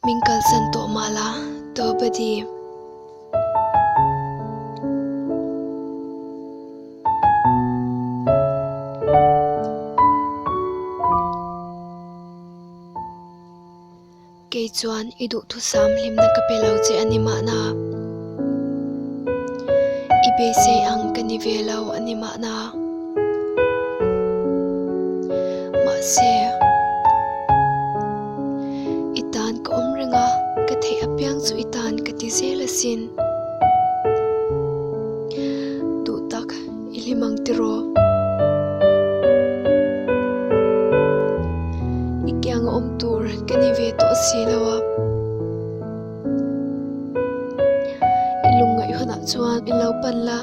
Min kalsan tawh mah la, Tobadi. Kei chuan i duhthusam hlimna ka pe lo che a ni mahna. I beisei ang ka ni ve lo a ni mahna. Mahse, i tan ka awm reng a, ka theih apiang chu i tan ka ti zel asin. Duh tak i hlim ang tiraw? I kiang a awm tur ka ni ve tawh si lo a. I lungngaih hunah chuan i lo pan la.